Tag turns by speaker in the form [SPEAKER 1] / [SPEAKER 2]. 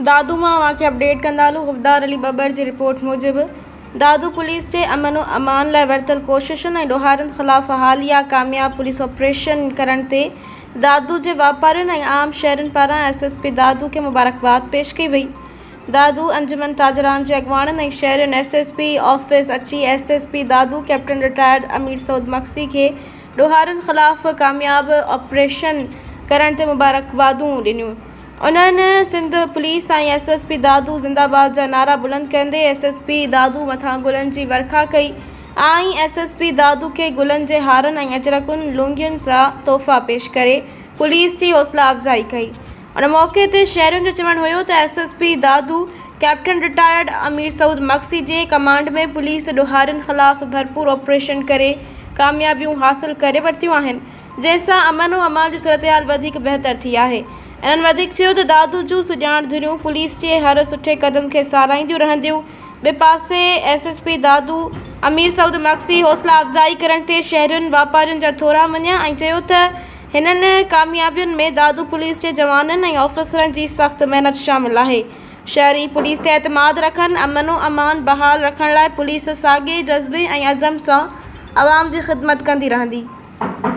[SPEAKER 1] دادو مان اوهان کي اپڊيٽ ڪندا هلون حبدار علي ٻٻر جي رپورٽ موجب دادو پوليس جي امن و امان لاء ورتل ڪوششن ۽ ڏوهارين خلاف حاليه ڪامياب پوليس آپريشن ڪرڻ تي دادو جي واپارين ۽ عام شهرين پاران ايس ايس پي دادو کي مبارڪباد پيش ڪئي وئي. دادو انجمن تاجران جي اڳواڻن ۽ شهرين ايس ايس پي آفيس اچي S S P Dadu captain retired Amir Saud Magsi کي ڏوهارين خلاف ڪامياب آپريشن ڪرڻ تي مبارڪبادون ڏنيون. انهن Sindh police ۽ S S P Dadu زنده باد جا نعرا بلند ڪندي ايس ايس پي دادو مٿان گلن جي ورکا ڪئي ۽ ايس ايس پي دادو کي گلن جي هارن ۽ اجرڪن لونگين سان تحفا پيش ڪري پوليس جي حوصلا افزائي ڪئي. ان موقعي تي شهرين جو چوڻ هيو ته S S P Dadu captain retired Amir Saud Magsi جي ڪمانڊ ۾ پوليس ڏوهارين خلاف ڀرپور آپريشن ڪري ڪاميابيون حاصل ڪري ورتيون آهن جنهن سان امن و امان جي صورتحال وڌيڪ بهتر ٿي آهي انهن وڌيڪ چيو ته دادو جون سڄاڻ ڌريون پوليس جي هر سٺي قدم کي ساراهينديون رهنديون ٻئي پاسي S S P Dadu Amir Saud Magsi حوصلا افزائي ڪرڻ تي شهرين واپارين جا ٿورا مڃيا ۽ چيو ته هنن ڪاميابين ۾ دادو پوليس جي جوانن ۽ آفيسرن جي سخت محنت شامل آهي. شهري پوليس تي اعتماد رکن، امن و امان بحال رکڻ لاء پوليس ساڳئي جذبي ۽ عزم سان عوام جي خدمت ڪندي رهندي.